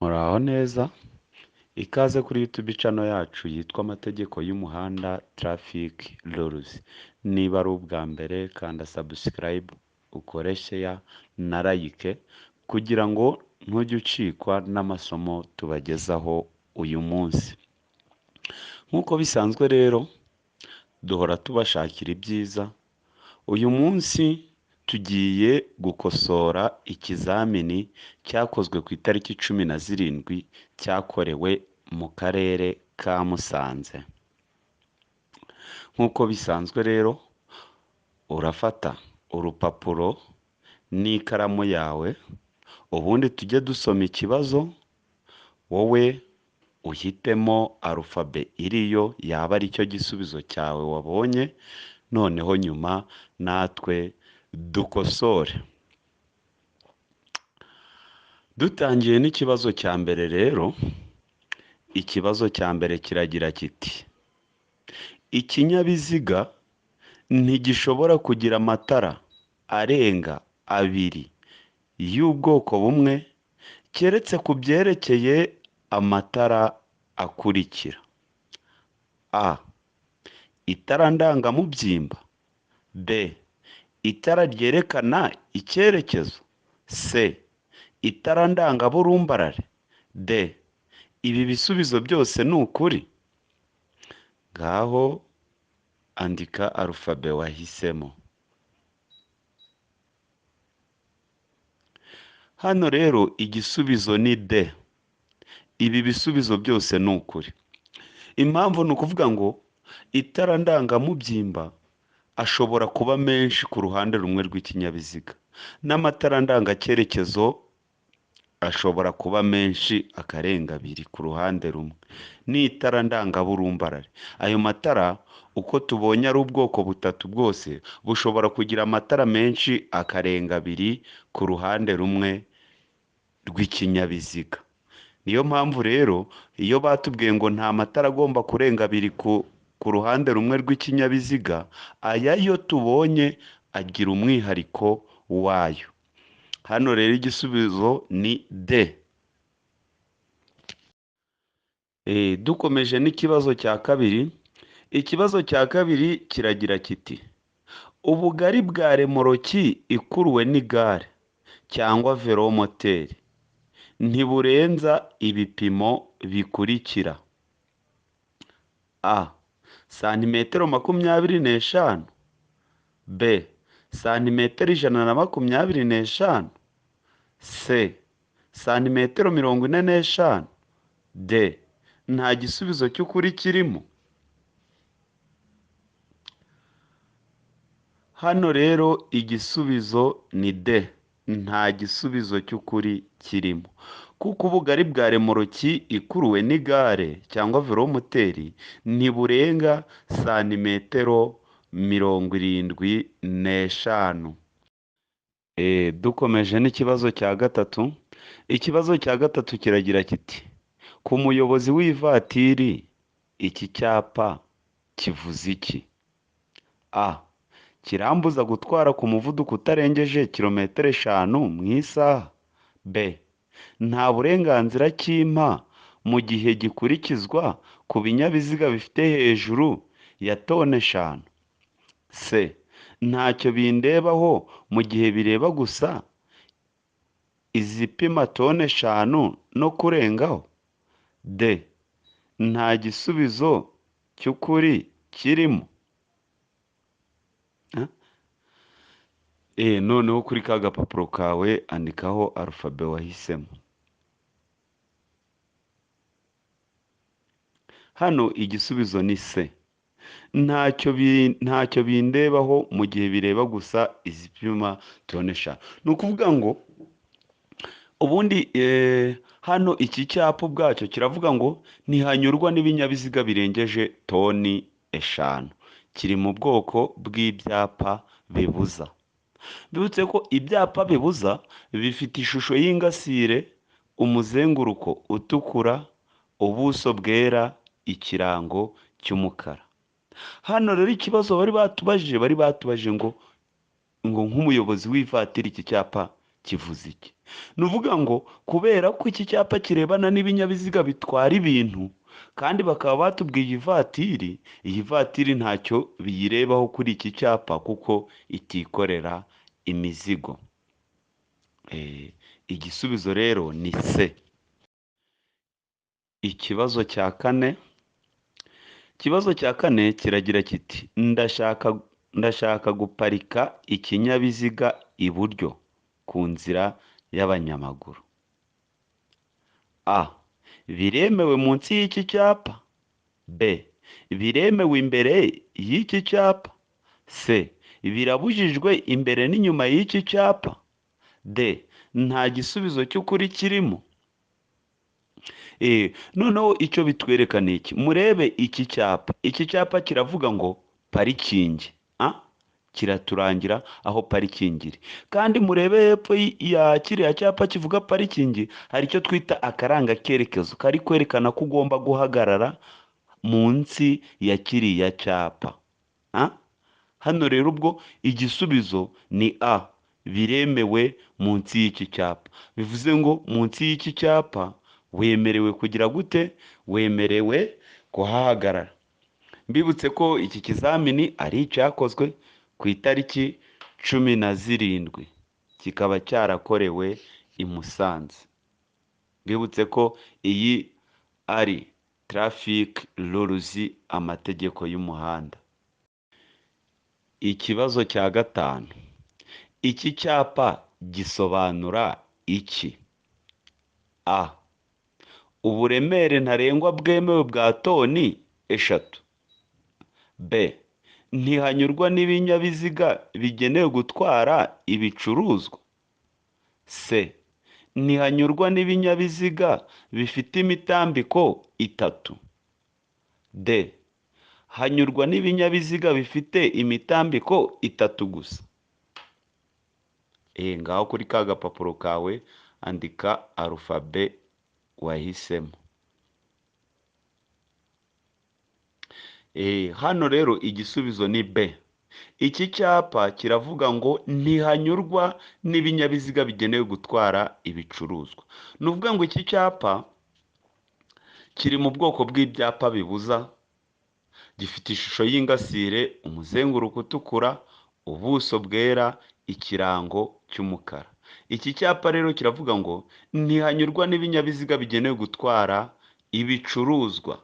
Muraho neza, ikaze kuri YouTube channel yacu yitwa Amategeko y'Umuhanda Traffic Rules. Niba ari ubwa mbere kanda subscribe, ukore share na like kugira ngo ntujye ucikwa n'amasomo tubagezaho uyu munsi. Nk'uko bisanzwe rero duhora tubashakira ibyiza, uyu munsi tugiye gukosora ikizamini cyakozwe ku itariki 17 cyakorewe mu karere ka Musanze. Nk'uko bisanzwe rero urafata urupapuro n'ikaramu yawe, ubundi tujye dusoma ikibazo, wowe uhitemo arufabe iriyo yaba aricyo gisubizo cyawe wabonye, noneho nyuma natwe dukosore. Dutangiye n'ikibazo cya mbere rero, ikibazo cya mbere kiragira kiti: ikinyabiziga ntigishobora kugira amatara arenga abiri y'ubwoko bumwe keretse ku byerekeye amatara akurikira: A. Itara ndangamubyimba, B. Itara ryerekana icyerekezo, C. Itara ndangaburumbarare, D. Ibi bisubizo byose ni ukuri. Ngaho andika arufabe wahisemo. Hano rero igisubizo ni D. Ibi bisubizo byose ni ukuri. Impamvu ni ukuvuga ngo itara ndangamubyimba ashobora kuba menshi ku ruhande rumwe rw'ikinyabiziga, n'amatara ndangacyerekezo ashobora kuba menshi akarenga abiri ku ruhande rumwe, n'itara ndangaburumbarare. Ayo matara uko tubonye ari ubwoko butatu bwose bushobora kugira amatara menshi akarenga abiri ku ruhande rumwe rw'ikinyabiziga. Niyo mpamvu rero iyo batubwiye ngo nta matara agomba kurenga abiri ku ruhande rumwe rw'ikinyabiziga, aya yo tubonye agira umwihariko wayo. Hano rero igisubizo ni D. Dukomeje n'ikibazo cya kabiri. Ikibazo cya kabiri kiragira kiti: ubugari bwa remoroki ikuruwe n'igare cyangwa velomoteri ntiburenza ibipimo bikurikira: A. Santimetero 25, B. Santimetero 125, C. Santimetero 45, D. Nta gisubizo cy'ukuri kirimo. Hano rero igisubizo ni D. Nta gisubizo cy'ukuri kirimo, kuko ubugari bwa remoroki ikuruwe n'igare cyangwa velomoteri ntiburenga santimetero 75. Dukomeje n'ikibazo cya gatatu. Ikibazo cya gatatu kiragira kiti: ku muyobozi w'ivatiri iki cyapa kivuze iki? A. Kirambuza gutwara ku muvuduko utarengeje kilometero 5 mu isaha. B. Nta burenganzira kimpa mu gihe gikurikizwa ku binyabiziga bifite hejuru ya tone 5. C. Ntacyo bindebaho mu gihe bireba gusa izipima tone 5 no kurengaho. D. Nta gisubizo cy'ukuri kirimo. Noneho kuri ka gapapuro kawe andikaho arufabe wahisemo. Hano igisubizo ni C. Ntacyo bindebaho mu gihe bireba gusa izipima tone 5. Ni ukuvuga ngo ubundi hano iki cyapa ubwacyo kiravuga ngo ntihanyurwa n'ibinyabiziga birengeje toni 5. Kiri mu bwoko bw'ibyapa bibuza. Bibutse ko ibyapa bibuza bifite ishusho y'ingasire, umuzenguruko utukura, ubuso bwera, ikirango cy'umukara. Hano rero ikibazo bari batubajije ngo nk'umuyobozi w'ivatiri iki cyapa kivuze iki? Ni ukuvuga ngo kubera ko iki cyapa kirebana n'ibinyabiziga bitwara ibintu kandi bakaba batubwiye ivatiri, iyi vatiri ntacyo biyirebaho kuri iki cyapa kuko itikorera imizigo. Igisubizo rero ni C. Ikibazo cya kane, ikibazo cya kane kiragira kiti ndashaka guparika ikinyabiziga iburyo ku nzira y'abanyamaguru. A. Biremewe munsi y'iki cyapa. B. Biremewe imbere y'iki cyapa. C. Birabujijwe imbere n'inyuma y'iki cyapa. D. Nta gisubizo cy'ukuri kirimo. Noneho icyo bitwereka ni iki? Murebe iki cyapa. Iki cyapa kiravuga ngo parikingi. Kiraturangira aho parikingi iri. Kandi murebe hepfo ya kiriya cyapa kivuga parikingi, hari icyo twita akaranga kerekezo kari kwerekana ko ugomba guhagarara munsi ya kiriya cyapa. Hano rero ubwo igisubizo ni A. Biremewe munsi y'iki cyapa. Bivuze ngo munsi y'iki cyapa wemerewe kugira gute? Wemerewe kuhahagarara. Mbibutse ko iki kizamini ari icyakozwe ku itariki 17, kikaba cyarakorewe i Musanze. Mbibutse ko iyi ari traffic rules, amategeko y'umuhanda. Ikibazo cya gatanu, iki cyapa gisobanura iki? A. Uburemere ntarengwa bwemewe bwa toni 3. B. Ntihanyurwa n'ibinyabiziga bigenewe gutwara ibicuruzwa. C. Ntihanyurwa n'ibinyabiziga bifite imitambiko 3. D. Hanyurwa n'ibinyabiziga bifite imitambiko 3 gusa. Ngaho kuri ka gapapuro kawe andika arufabe wahisemo. Hano rero igisubizo ni B. Iki cyapa kiravuga ngo ntihanyurwa n'ibinyabiziga bigenewe gutwara ibicuruzwa. Ni ukuvuga ngo iki cyapa kiri mu bwoko bw'ibyapa bibuza, gifite ishusho y'ingasire, umuzenguruko utukura, ubuso bwera, ikirango cy'umukara. Iki cyapa rero kiravuga ngo ntihanyurwa n'ibinyabiziga bigenewe gutwara ibicuruzwa.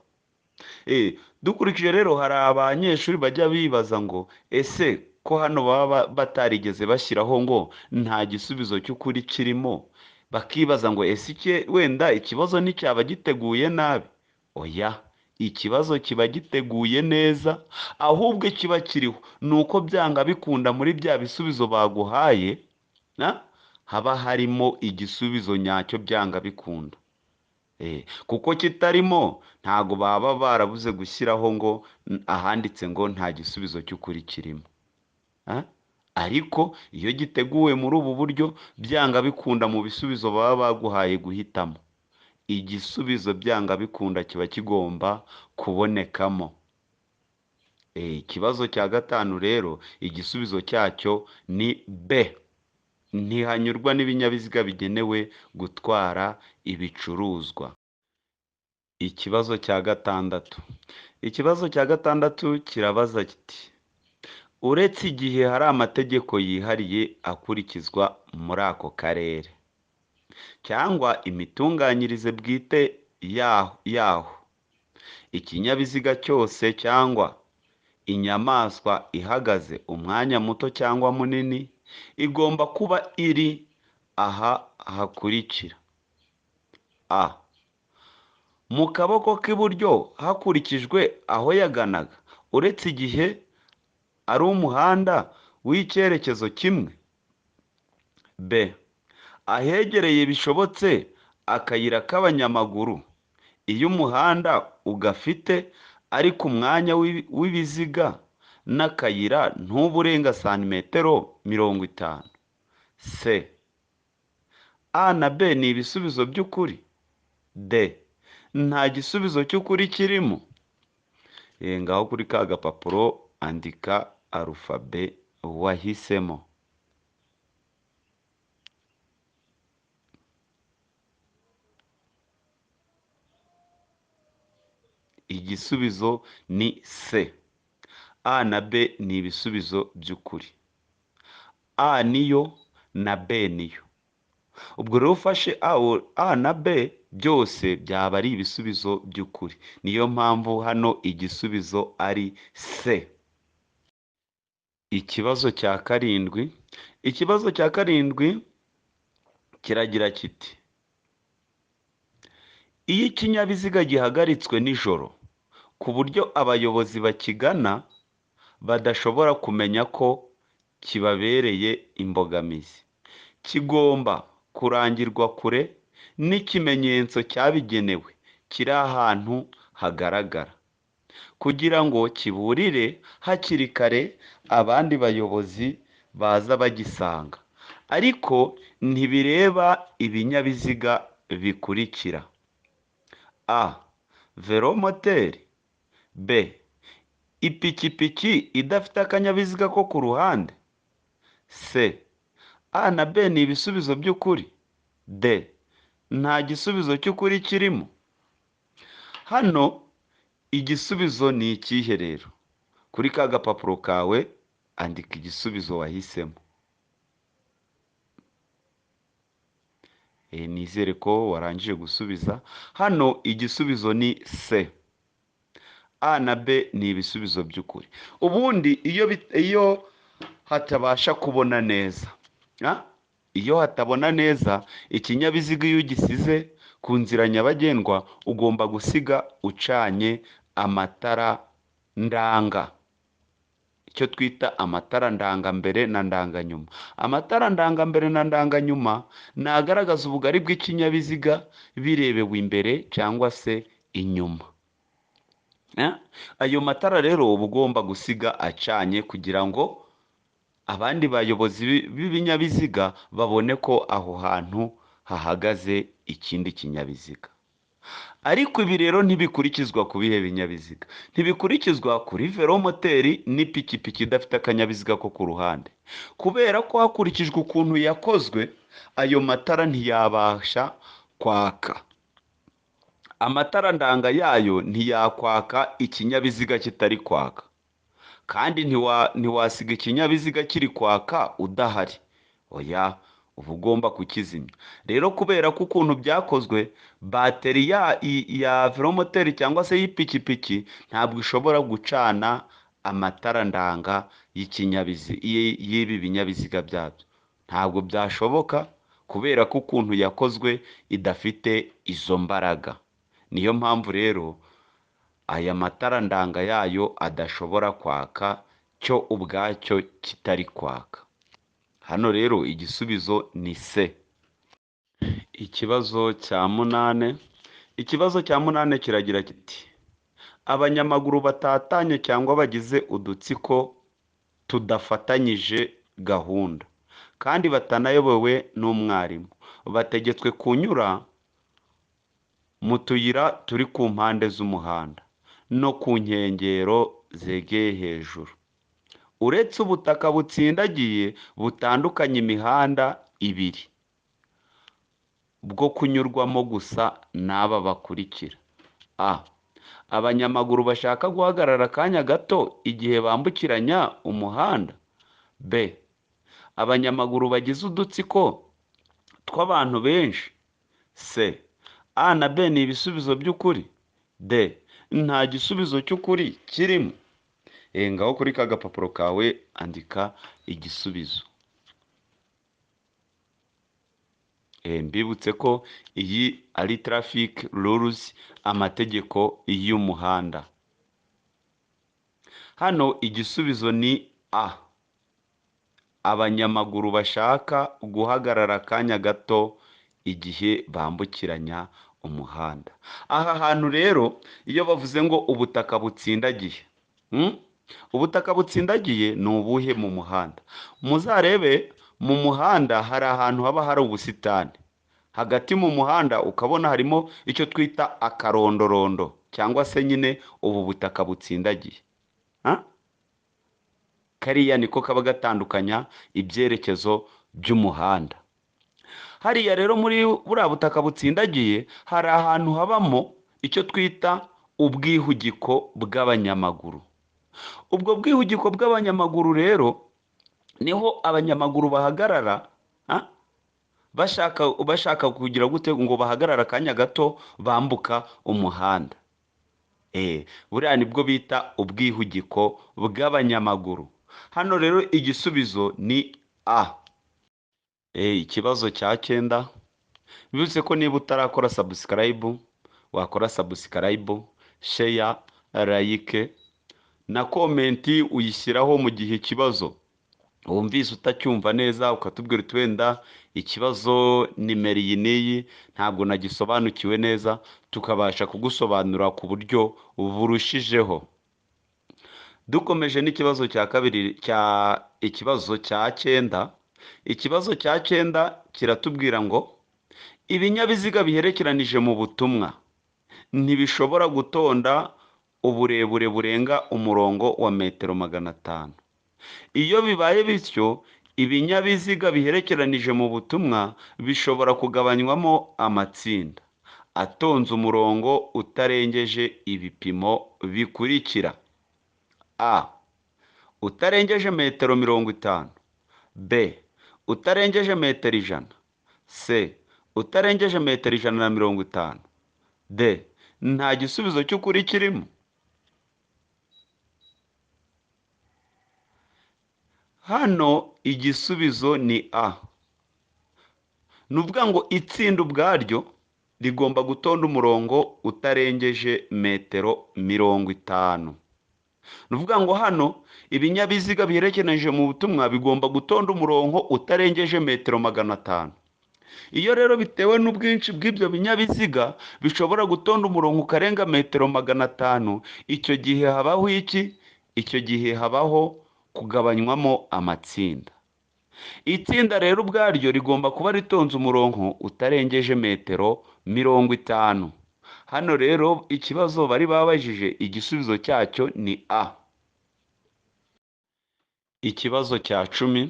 Dukurikije rero hari abanyeshuri bajya bibaza ngo ese ko hano baba batarigeze bashyiraho ngo nta gisubizo cy'ukuri kirimo, bakibaza ngo ese wenda ikibazo nticyaba giteguye nabi? Oya, ikibazo kiba giteguye neza, ahubwo kiba kiriho ni uko byanga bikunda muri bya bisubizo baguhaye haba harimo igisubizo nyacyo byanga bikunda. Kuko kitarimo ntago baba barabuze gushyiraho ngo ahanditse ngo nta gisubizo cy'ukuri kirimo. Ariko iyo giteguwe muri ubu buryo byanga bikunda mu bisubizo baba baguhaye guhitamo, igisubizo byanga bikunda kiba kigomba kubonekamo. Ikibazo cya gatanu rero igisubizo cyacyo ni B. Ntihanyurwa n'ibinyabiziga bigenewe gutwara ibicuruzwa. Ikibazo cya gatandatu. Ikibazo cya gatandatu kirabaza kiti uretse igihe hari amategeko yihariye akurikizwa muri ako karere cyangwa imitunganyirize bwite yaho, ikinyabiziga cyose cyangwa inyamaswa ihagaze umwanya muto cyangwa munini igomba kuba iri aha hakurikira: A. Mu kaboko k'iburyo hakurikijwe aho yaganaga, uretse igihe ari umuhanda w'icyerekezo kimwe. B. Ahegereye bishobotse akayira k'abanyamaguru iyo umuhanda ugafite ariko umwanya w'ibiziga n'akayira ntuburenga santimetero 50. C. A na B ni ibisubizo by'ukuri. D. Nta gisubizo cy'ukuri kirimo. Ngaho kuri ka gapapuro andika arufabe wahisemo. Igisubizo ni C. A na B ni ibisubizo by'ukuri. A niyo na B niyo. Ubwo rero ufashe A na B byose byaba ari ibisubizo by'ukuri. Niyo mpamvu hano igisubizo ari C. Ikibazo cya karindwi. Ikibazo cya karindwi kiragira kiti: iyo ikinyabiziga gihagaritswe nijoro ku buryo abayobozi bakigana badashobora kumenya ko kibabereye imbogamizi, kigomba kurangirwa kure n'ikimenyetso cyabigenewe kiri ahantu hagaragara kugira ngo kiburire hakiri kare abandi bayobozi baza bagisanga, ariko ntibireba ibinyabiziga bikurikira: A. Velomoteri, B. Ipikipiki idafite akanyabiziga ko ku ruhande, C. A na B ni ibisubizo by'ukuri, D. Nta gisubizo cy'ukuri kirimo. Hano igisubizo ni ikihe rero? Kuri ka gapapuro kawe andika igisubizo wahisemo. Nizere ko warangije gusubiza. Hano igisubizo ni C. A na B ni ibisubizo by'ukuri. Ubundi iyo hatabasha kubona neza, iyo hatabona neza ikinyabiziga iyo ugisize ku nzira nyabagendwa ugomba gusiga ucanye amatara ndanga, icyo twita amatara ndangambere na ndanganyuma. Amatara ndangambere na ndanganyuma ni agaragaza ubugari bw'ikinyabiziga birebewe imbere cyangwa se inyuma. Ayo matara rero uba ugomba gusiga acanye kugira ngo abandi bayobozi b'ibinyabiziga babone ko aho hantu hahagaze ikindi kinyabiziga. Ariko ibi rero ntibikurikizwa ku bihe binyabiziga, ntibikurikizwa kuri velomoteri n'ipikipiki idafite akanyabiziga ko ku ruhande, kubera ko hakurikijwe ukuntu yakozwe ayo matara ntiyabasha kwaka. Amatara ndanga yayo ntiyakwaka ikinyabiziga kitari kwaka, kandi ntiwasiga ikinyabiziga kiri kwaka udahari, oya, uba ugomba kukizimya. Rero kubera ko ukuntu byakozwe, bateri ya velomoteri cyangwa se y'ipikipiki ntabwo ishobora gucana amatara ndanga y'ibi binyabiziga byabyo, ntabwo byashoboka kubera ko ukuntu yakozwe idafite izo mbaraga. Niyo mpamvu rero aya matara ndanga yayo adashobora kwaka cyo ubwacyo kitari kwaka. Hano rero igisubizo ni C. Ikibazo cya munane. Ikibazo cya munane kiragira kiti: abanyamaguru batatanye cyangwa bagize udutsiko tudafatanyije gahunda kandi batanayobowe n'umwarimu bategetswe kunyura mu tuyira turi ku mpande z'umuhanda no ku nkengero zegeye hejuru, uretse ubutaka butsindagiye butandukanye imihanda ibiri bwo kunyurwamo gusa n'aba bakurikira: A. Abanyamaguru bashaka guhagarara akanya gato igihe bambukiranya umuhanda, B. Abanyamaguru bagize udutsiko tw'abantu benshi, C. A na B ni ibisubizo by'ukuri, D. Nta gisubizo cy'ukuri kirimo. Ngaho kuri ka gapapuro kawe andika igisubizo. Mbibutse ko iyi ari traffic rules, amategeko y'umuhanda. Hano igisubizo ni A. Abanyamaguru bashaka guhagarara akanya gato igihe bambukiranya umuhanda. Aha hantu rero iyo bavuze ngo ubutaka butsindagiye, ubutaka butsindagiye ni ubuhe mu muhanda? Muzarebe mu muhanda hari ahantu haba hari ubusitani, hagati mu muhanda ukabona harimo icyo twita akarondorondo cyangwa se nyine ubu butaka butsindagiye. Kariya niko kaba gatandukanya ibyerekezo by'umuhanda. Hariya rero muri buriya butaka butsindagiye hari ahantu habamo icyo twita ubwihugiko bw'abanyamaguru. Ubwo bwihugiko bw'abanyamaguru rero niho abanyamaguru bahagarara, bashaka kugira gute ngo bahagarara akanya gato bambuka umuhanda. Buriya nibwo bita ubwihugiko bw'abanyamaguru. Hano rero igisubizo ni A. Ikibazo cya 9, bibutse ko niba utarakora subscribe wakora subscribe, share, like na comment uyishyiraho mu gihe ikibazo wumvise utacyumva neza, ukatubwira uti wenda ikibazo nimero iyi n'iyi ntabwo nagisobanukiwe neza, tukabasha kugusobanura ku buryo burushijeho. Dukomeje n'ikibazo cya kabiri cya ikibazo cya 9. Ikibazo cya 9 kiratubwira ngo ibinyabiziga biherekeranije mu butumwa ntibishobora gutonda uburebure burenga umurongo wa metero 500. Iyo bibaye bityo, ibinyabiziga biherekeranije mu butumwa bishobora kugabanywamo amatsinda atonze umurongo utarengeje ibipimo bikurikira: A. Utarengeje metero 50, B. Utarengeje metero 100, C. Utarengeje metero 150, D. Nta gisubizo cy'ukuri kirimo. Hano igisubizo ni A. Ni ukuvuga ngo itsinda ubwaryo rigomba gutonda umurongo utarengeje metero 50. Ni ukuvuga ngo hano ibinyabiziga biherekeranije mu butumwa bigomba gutonda umurongo utarengeje metero 500. Iyo rero bitewe n'ubwinshi bw'ibyo binyabiziga bishobora gutonda umurongo ukarenga metero 500, icyo gihe habaho iki? Icyo gihe habaho kugabanywamo amatsinda. Itsinda rero ubwaryo rigomba kuba ritonze umurongo utarengeje metero 50. Hano rero ikibazo bari babajije igisubizo cyacyo ni A. Ikibazo cya 10.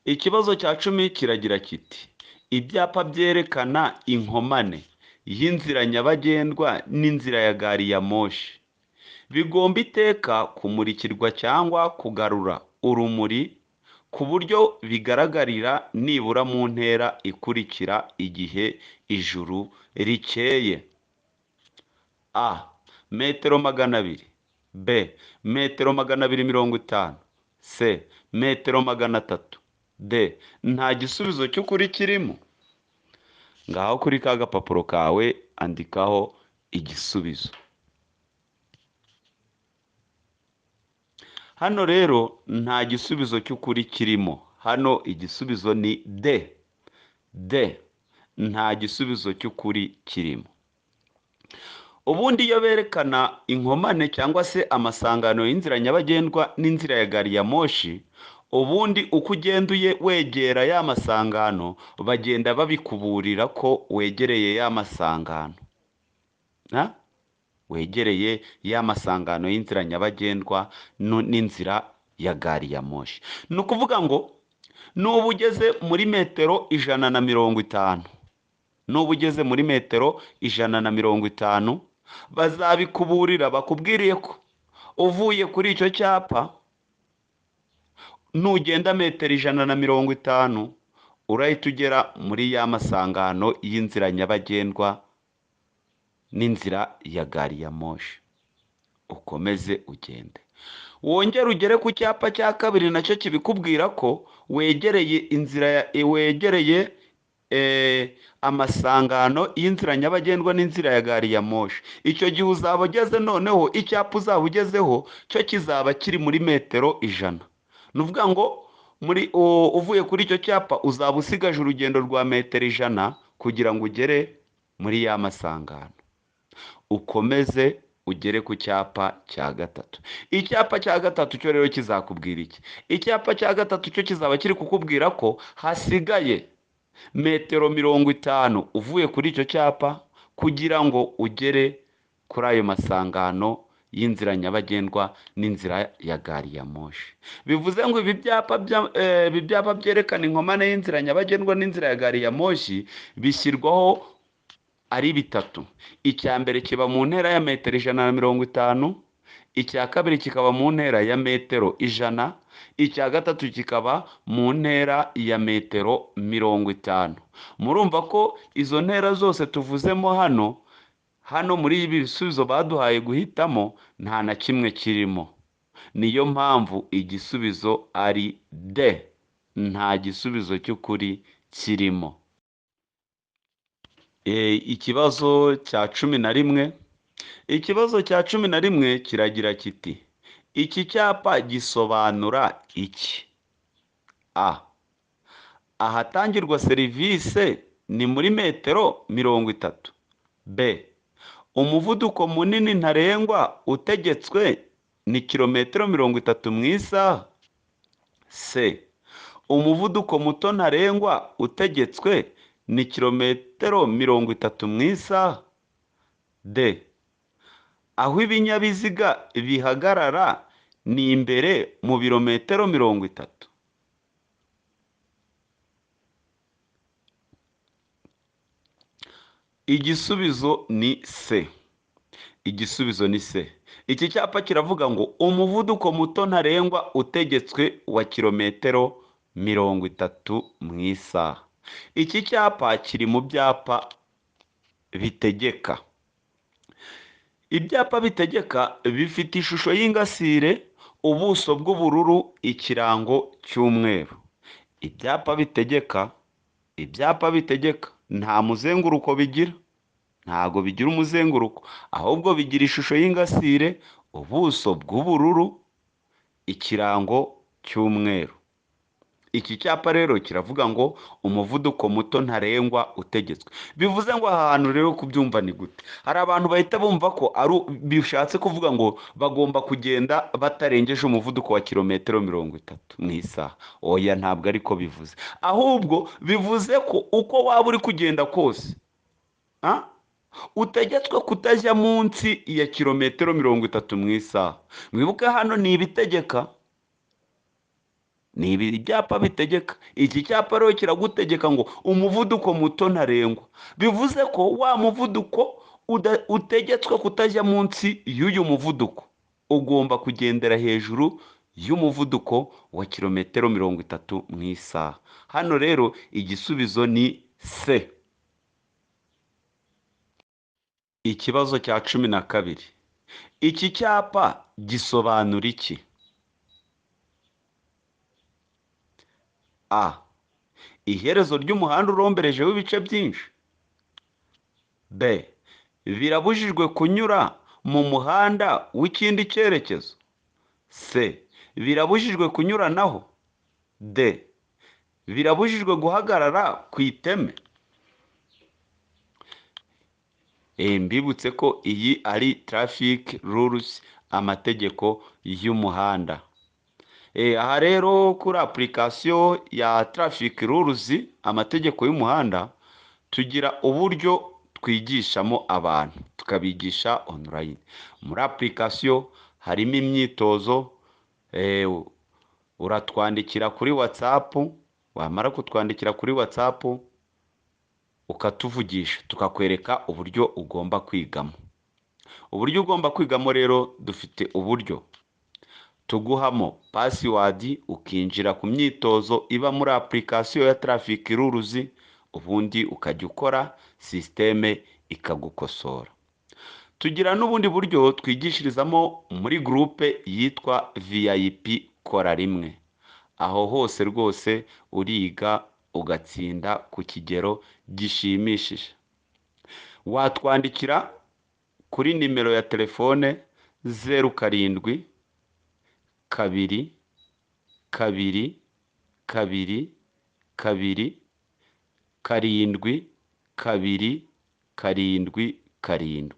Ikibazo cya 10 kiragira kiti: ibyapa byerekana inkomane y'inzira nyabagendwa n'inzira ya gari ya moshi bigomba iteka kumurikirwa cyangwa kugarura urumuri ku buryo bigaragarira nibura mu ntera ikurikira igihe ijuru rikeye. A. Metero 200, B. Metero 250, C. Metero 300, D. Nta gisubizo cy'ukuri kirimo. Ngaho kuri ka gapapuro kawe andikaho igisubizo. Hano rero nta gisubizo cy'ukuri kirimo. Hano igisubizo ni D. D. Nta gisubizo cy'ukuri kirimo. Ubundi iyo berekana inkomane cyangwa se amasangano y'inzira nyabagendwa n'inzira ya gari ya moshi, ubundi uko ugenda wegera ya masangano bagenda babikuburira ko wegereye ya masangano, wegereye ya masangano y'inzira nyabagendwa n'inzira ya gari ya moshi. Ni ukuvuga ngo nuba ugeze muri metero 150, nuba ugeze muri metero 150 bazabikuburira, bakubwiriye ko uvuye kuri icyo cyapa nugenda metero 150 urahita ugera muri ya masangano y'inzira nyabagendwa n'inzira ya gari ya moshi, ukomeze ugende. Wongere ugere ku cyapa cya kabiri nacyo kibikubwira ko wegereye inzira, wegereye amasangano y'inzira nyabagendwa n'inzira ya gari ya moshi. Icyo gihe uzaba ugeze, noneho icyapa uzaba ugezeho cyo kizaba kiri muri metero 100. Ni ukuvuga ngo muri uvuye kuri icyo cyapa uzaba usigaje urugendo rwa metero 100 kugira ngo ugere muri ya masangano. Ukomeze ugere ku cyapa cya gatatu. Icyapa cya gatatu cyo rero kizakubwira iki? Icyapa cya gatatu cyo kizaba kiri kukubwira ko hasigaye metero 50 uvuye kuri icyo cyapa kugira ngo ugere kuri ayo masangano y'inzira nyabagendwa n'inzira ya gari ya moshi. Bivuze ngo ibi byapa byerekana inkomane y'inzira nyabagendwa n'inzira ya gari ya moshi bishyirwaho ari bitatu. Icya mbere kiba mu ntera ya metero 150, icya kabiri kikaba mu ntera ya metero 100, icya gatatu kikaba mu ntera ya metero 50. Murumva ko izo ntera zose tuvuzemo hano muri ibi bisubizo baduhaye guhitamo nta na kimwe kirimo. Niyo mpamvu igisubizo ari D, nta gisubizo cy'ukuri kirimo. Ikibazo cya 11. Ikibazo cya 11 kiragira kiti: iki cyapa gisobanura iki? A. Ahatangirwa serivisi ni muri metero 30. B. Umuvuduko munini ntarengwa utegetswe ni kilometero 30 mu isaha. C. Umuvuduko muto ntarengwa utegetswe ni kilometero 30 mu isaha. D. Aho ibinyabiziga bihagarara ni imbere mu birometero 30. Igisubizo ni C. Igisubizo ni C. Iki cyapa kiravuga ngo umuvuduko muto ntarengwa utegetswe wa kilometero 30 mu isaha. Iki cyapa kiri mu byapa bitegeka. Ibyapa bitegeka bifite ishusho y'ingasire, ubuso bw'ubururu, ikirango cy'umweru. Ibyapa bitegeka nta muzenguruko bigira, ntago bigira umuzenguruko, ahubwo bigira ishusho y'ingasire, ubuso bw'ubururu, ikirango cy'umweru. Iki cyapa rero kiravuga ngo umuvuduko muto ntarengwa utegetswe. Bivuze ngo aha hantu rero kubyumva ni gute? Hari abantu bahita bumva ko ari bishatse kuvuga ngo bagomba kugenda batarengeje umuvuduko wa kilometero 30 mu isaha. Oya, ntabwo ariko bivuze. Ahubwo bivuze ko uko waba uri kugenda kose, utegetswe kutajya munsi ya kilometero 30 mu isaha. Mwibuke hano ni ibitegeka, ni ibyapa bitegeka. Iki cyapa rero kiragutegeka ngo umuvuduko muto ntarengwa. Bivuze ko wa muvuduko utegetswe kutajya munsi y'uyu muvuduko, ugomba kugendera hejuru y'umuvuduko wa kilometero 30 mu isaha. Hano rero igisubizo ni C. Ikibazo cya 12. Iki cyapa gisobanura iki? A. Iherezo ry'umuhanda urombereje w'ibice byinshi. B. Birabujijwe kunyura mu muhanda w'ikindi cyerekezo. C. Birabujijwe kunyuranaho. D. Birabujijwe guhagarara ku iteme. Mbibutse ko iyi ari traffic rules, amategeko y'umuhanda. Aha rero kuri application ya traffic rules, amategeko y'umuhanda, tugira uburyo twigishamo abantu, tukabigisha online. Muri application harimo imyitozo, uratwandikira kuri WhatsApp, wamara kutwandikira kuri WhatsApp ukatuvugisha, tukakwereka uburyo ugomba kwigamo. Uburyo ugomba kwigamo rero, dufite uburyo tuguhamo password, ukinjira ku myitozo iba muri application ya traffic rules, ubundi ukajya ukora systeme ikagukosora. Tugira n'ubundi buryo twigishirizamo muri groupe yitwa VIP kora rimwe. Aho hose rwose uriga ugatsinda ku kigero gishimishije. Watwandikira kuri nimero ya telefone 07 2 2 2 2 7 2 7 7.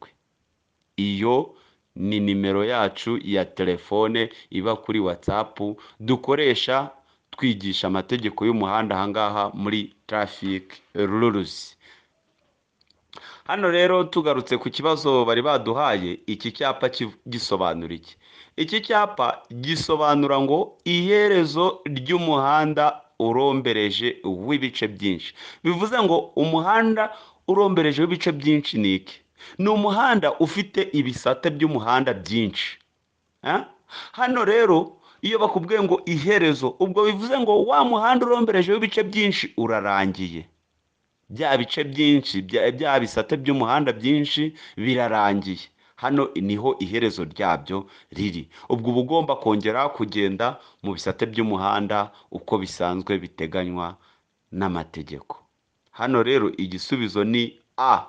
Iyo ni nimero yacu ya telefone iba kuri WhatsApp dukoresha twigisha amategeko y'umuhanda ahangaha muri traffic rules. Hano rero tugarutse ku kibazo bari baduhaye, iki cyapa gisobanura iki? Iki cyapa gisobanura ngo iherezo ry'umuhanda urombereje w'ibice byinshi. Bivuze ngo umuhanda urombereje w'ibice byinshi ni iki? Ni umuhanda ufite ibisate by'umuhanda byinshi. Hano rero iyo bakubwiye ngo iherezo, ubwo bivuze ngo wa muhanda urombereje w'ibice byinshi urarangiye. Bya bice byinshi, bya bisate by'umuhanda byinshi birarangiye. Hano niho iherezo ryabyo riri. Ubwo uba ugomba kongera kugenda mu bisate by'umuhanda uko bisanzwe biteganywa n'amategeko. Hano rero igisubizo ni A,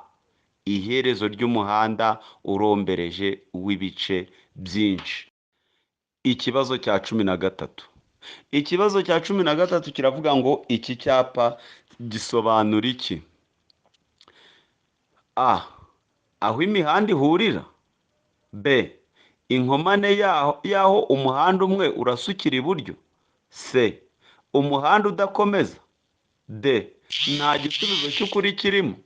iherezo ry'umuhanda urombereje w'ibice byinshi. Ikibazo cya 13. Ikibazo cya 13 kiravuga ngo iki cyapa gisobanura iki? A, aho imihanda ihurira. B, inkomane y'aho umuhanda umwe urasukira iburyo. C, umuhanda udakomeza. D, nta gisubizo cy'ukuri kirimo.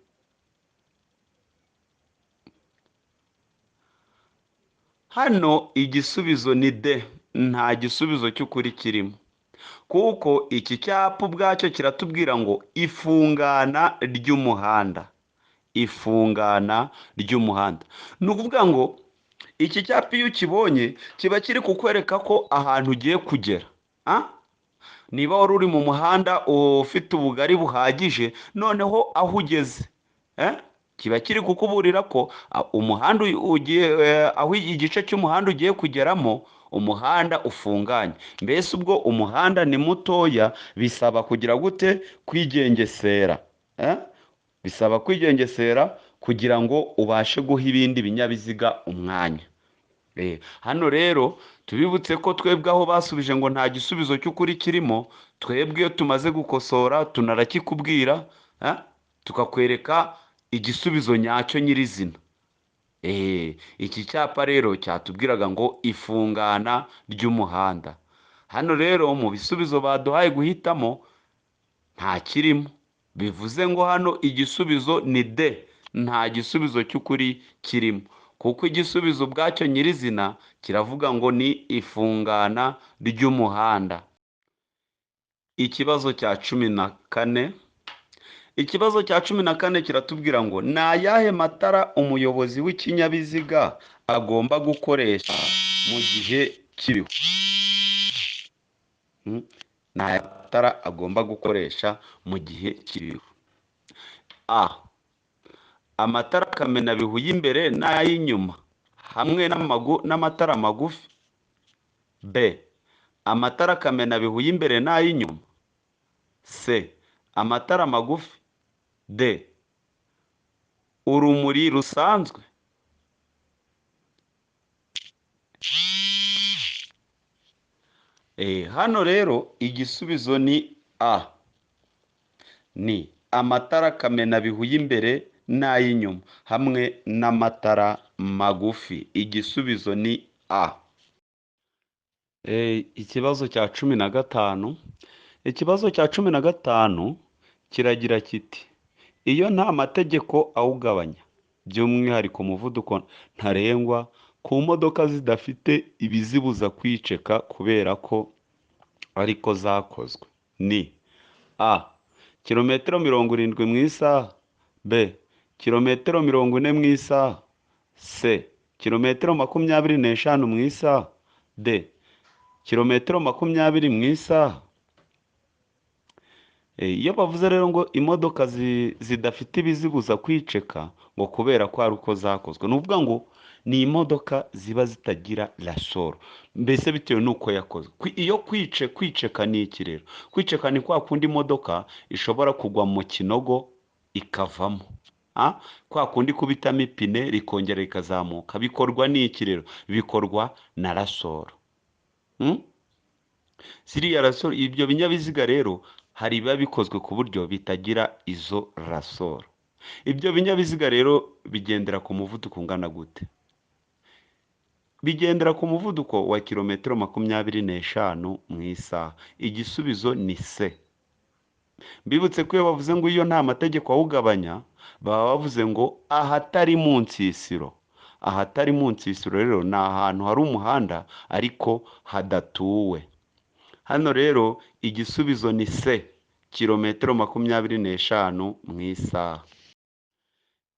Hano igisubizo ni D, nta gisubizo cy'ukuri kirimo. Kuko iki cyapa ubwacyo kiratubwira ngo ifungana ry'umuhanda. Ifungana ry'umuhanda. Ni ukuvuga ngo iki cyapa iyo ukibonye kiba kiri kukwereka ko ahantu ugiye kugera. Niba wari uri mu muhanda ufite ubugari buhagije, noneho aho ugeze kiba kiri kukuburira ko umuhanda ugiye, aho igice cy'umuhanda ugiye kugeramo, umuhanda ufunganye. Mbese ubwo umuhanda ni mutoya, bisaba kugira gute? Kwigengesera. Bisaba kwigengesera kugira ngo ubashe guha ibindi binyabiziga umwanya. Hano rero tubibutse ko twebwe aho basubije ngo nta gisubizo cy'ukuri kirimo, twebwe iyo tumaze gukosora tunarakikubwira, tukakwereka igisubizo nyacyo nyirizina. Iki cyapa rero cyatubwiraga ngo ifungana ry'umuhanda. Hano rero mu bisubizo baduhaye guhitamo nta kirimo, bivuze ngo hano igisubizo ni D, nta gisubizo cy'ukuri kirimo. Kuko igisubizo ubwacyo nyirizina kiravuga ngo ni ifungana ry'umuhanda. Ikibazo cya 14. Ikibazo cya 14 kiratubwira ngo ni ayahe matara umuyobozi w'ikinyabiziga agomba gukoresha mu gihe cy'ibihu? Ni ayahe matara agomba gukoresha mu gihe cy'ibihu? A, amatara kamenabihu y'imbere n'ay'inyuma hamwe n'amatara magufi. B, amatara kamenabihu y'imbere n'ay'inyuma. C, amatara magufi. D, urumuri rusanzwe. Hano rero igisubizo ni A, ni amatara kamenabihu y'imbere n'ay'inyuma hamwe n'amatara magufi. Igisubizo ni A. Ikibazo cya 15. Ikibazo cya 15 kiragira kiti: iyo nta mategeko awugabanya, by'umwihariko umuvuduko ntarengwa ku modoka zidafite ibizibuza kwiceka kubera ko ariko zakozwe, ni A, kilometero 70 mu isaha. B, kilometero 40 mu isaha. C, kilometero 25 mu isaha. D, kilometero 20 mu isaha. Iyo bavuze rero ngo imodoka zidafite ibizibuza kwiceka ngo kubera ko ari uko zakozwe, ni ukuvuga ngo ni imodoka ziba zitagira rasoro, mbese bitewe n'uko yakozwe. Iyo kwiceka ni iki rero? Kwiceka ni kwa kundi imodoka ishobora kugwa mu kinogo ikavamo, kwa kundi kubitamo ipine rikongera rikazamuka. Bikorwa n'iki rero? Bikorwa na rasoro. Ziriya rasoro, ibyo binyabiziga rero hari biba bikozwe ku buryo bitagira izo rasoro. Ibyo binyabiziga rero bigendera ku muvuduko ungana gute? Bigendera ku muvuduko wa kilometero 25 mu isaha. Igisubizo ni C. Mbibutse ko iyo bavuze ngo iyo nta mategeko awugabanya, baba bavuze ngo ahatari mu nsisiro. Ahatari mu nsisiro rero ni ahantu hari umuhanda ariko hadatuwe. Hano rero igisubizo ni C, kilometero 25 mu isaha.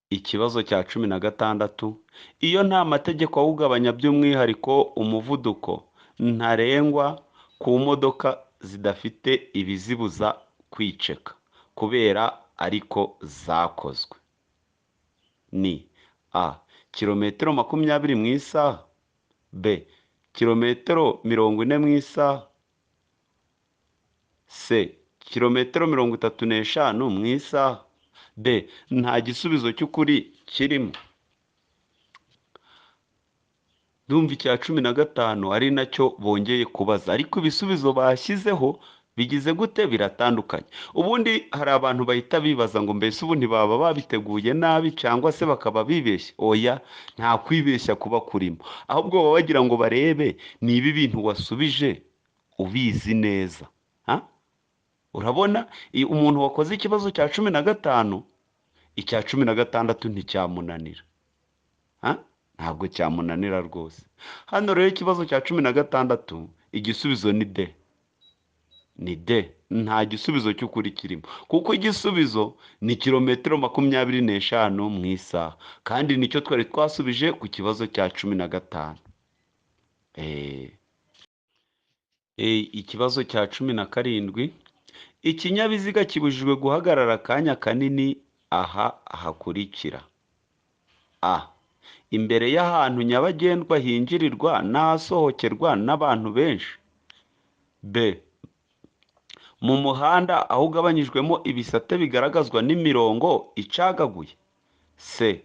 Ikibazo cya 16, iyo nta mategeko awugabanya by'umwihariko umuvuduko ntarengwa ku modoka zidafite ibizibuza kwiceka kubera ariko zakozwe ni A kilometero 20 mu isaha, B kilometero 40 mu isaha, C kilometero 35 mu isaha, D nta gisubizo cy'ukuri kirimo. Ndumva icya 15 ari nacyo bongeye kubaza, ariko ibisubizo bashyizeho bigize gute biratandukanye. Ubundi hari abantu bahita bibaza ngo mbese ubu ntibaba babiteguye nabi cyangwa se bakaba bibeshya. Oya, nta kwibeshya kuba kurimo, ahubwo baba bagira ngo barebe niba ibintu wasubije ubizi neza. Urabona umuntu wakoze ikibazo cya 15, icya 16 nticyamunanira, ntabwo cyamunanira rwose. Hano rero ikibazo cya 16 igisubizo ni D. Ni D, nta gisubizo cy'ukuri kirimo, kuko igisubizo ni kilometero 25 mu isaha, kandi nicyo twari twasubije ku kibazo cya 15. Ikibazo cya 17, ikinyabiziga kibujijwe guhagarara akanya kanini aha hakurikira: A imbere y'ahantu nyabagendwa hinjirirwa n'ahasohokerwa n'abantu benshi, B mu muhanda aho ugabanyijwemo ibisate bigaragazwa n'imirongo icagaguye, C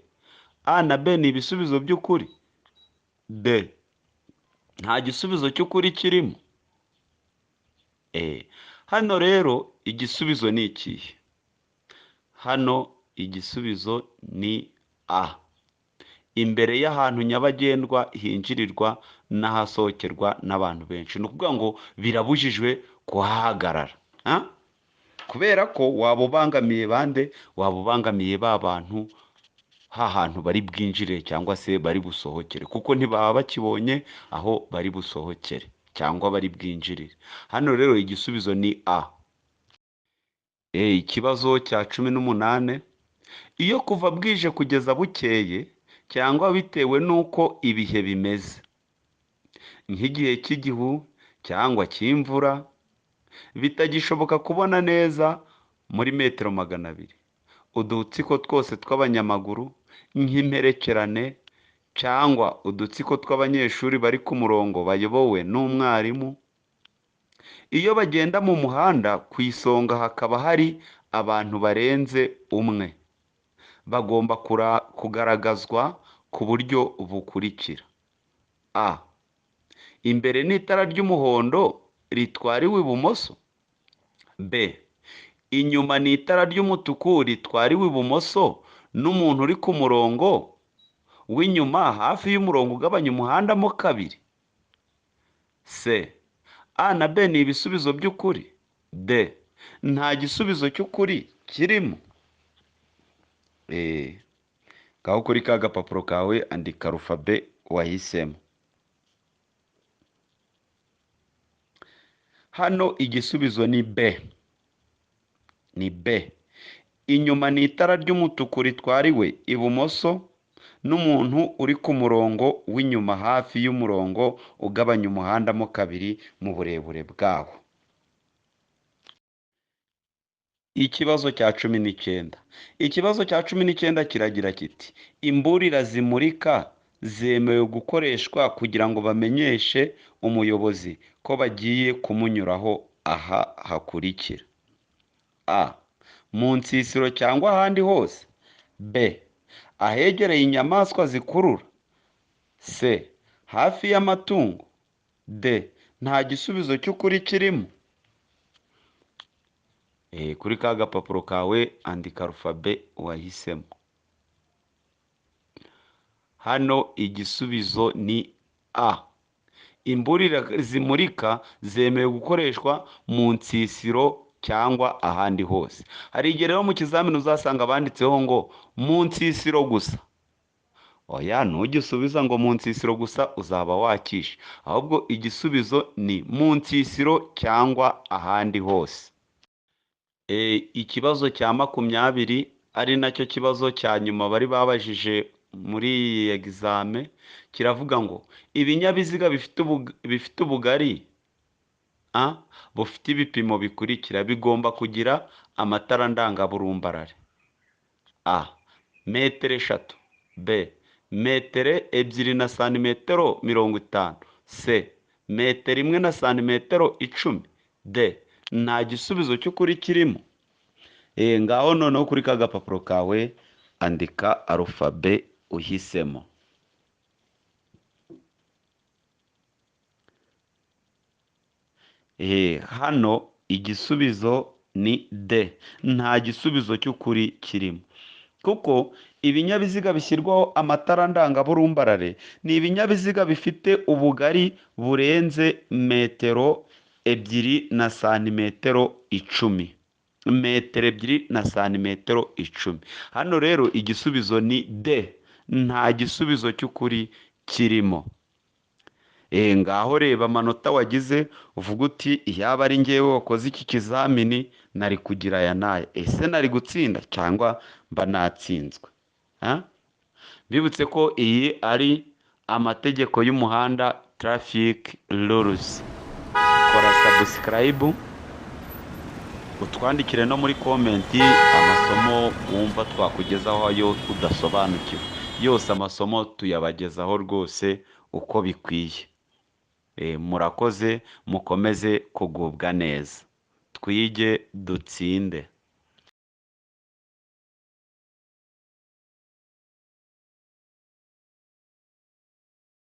A na B ni ibisubizo by'ukuri, D nta gisubizo cy'ukuri kirimo. Hano rero igisubizo ni ikihe? Hano igisubizo ni A, imbere y'ahantu nyabagendwa hinjirirwa n'ahasohokerwa n'abantu benshi. Ni ukuvuga ngo birabujijwe kuhahagarara, kubera ko waba ubangamiye bande? Waba ubangamiye ba bantu hantu bari bwinjire cyangwa se bari busohokere, kuko ntibaba bakibonye aho bari busohokere cyangwa bari bwinjirire. Hano rero igisubizo ni A. Ikibazo cya 18, iyo kuva bwije kugeza bukeye cyangwa bitewe n'uko ibihe bimeze, nk'igihe cy'igihu cyangwa cy'imvura, bitagishoboka kubona neza muri metero 200, udutsiko twose tw'abanyamaguru nk'imperekerane cyangwa udutsiko tw'abanyeshuri bari ku murongo bayobowe n'umwarimu, iyo bagenda mu muhanda ku isonga hakaba hari abantu barenze umwe, bagomba kugaragazwa ku buryo bukurikira: A imbere n'itara ry'umuhondo ritwariwe ibumoso, B inyuma ni itara ry'umutuku ritwariwe ibumoso n'umuntu uri ku murongo w'inyuma hafi y'umurongo ugabanya umuhanda mo kabiri, C A na B ni ibisubizo by'ukuri, D nta gisubizo cy'ukuri kirimo. Ngaho kuri ka gapapuro kawe andika arufabe wahisemo. Hano igisubizo ni B. Ni B. Inyuma ni itara ry'umutuku ritwariwe ibumoso n'umuntu uri ku murongo w'inyuma hafi y'umurongo ugabanya umuhanda mo kabiri mu burebure bwawo. Ikibazo cya 19. Ikibazo cya 19 kiragira kiti: imburira zimurika zemewe gukoreshwa kugira ngo bamenyeshe umuyobozi ko bagiye kumunyuraho aha hakurikira: A mu nsisiro cyangwa ahandi hose, B ahegereye inyamaswa zikurura, C hafi y'amatungo, D nta gisubizo cy'ukuri kirimo. Kuri ka gapapuro kawe andika arufabe wahisemo. Hano igisubizo ni A. Imburira zimurika zemewe gukoreshwa mu nsisiro cyangwa ahandi hose. Hari igihe rero mu kizamini uzasanga banditseho ngo mu nsisiro gusa. Oya, ntugisubiza ngo mu nsisiro gusa uzaba wakishe, ahubwo igisubizo ni mu nsisiro cyangwa ahandi hose. Ikibazo cya 20 ari nacyo kibazo cya nyuma bari babajije muri iyi examen, kiravuga ngo ibinyabiziga bifite ubugari bufite ibipimo bikurikira bigomba kugira amatara ndangaburumbarare. A, metero 3, B, metero 2 na santimetero 50, C, metero 1 na santimetero 10, D, nta gisubizo cy'ukuri kirimo. Ngaho noneho kuri ka gapapuro kawe andika arufabe uhisemo. Hano igisubizo ni D, nta gisubizo cy'ukuri kirimo, kuko ibinyabiziga bishyirwaho amatara ndangaburumbarare ni ibinyabiziga bifite ubugari burenze metero 2 na santimetero 10, metero 2 na santimetero 10. Hano rero igisubizo ni D, nta gisubizo cy'ukuri kirimo. Ngaho reba amanota wagize uvuga uti iyaba ari njyewe wakoze iki kizamini nari kugira aya n'aya, ese nari gutsinda cyangwa mba natsinzwe? Mbibutse ko iyi ari amategeko y'umuhanda, traffic rules. Kora subscribe, utwandikire no muri comment amasomo wumva twakugezaho ayo udasobanukiwe. Yose amasomo tuyabagezaho rwose uko bikwiye. Murakoze, mukomeze kugubwa neza, twige dutsinde.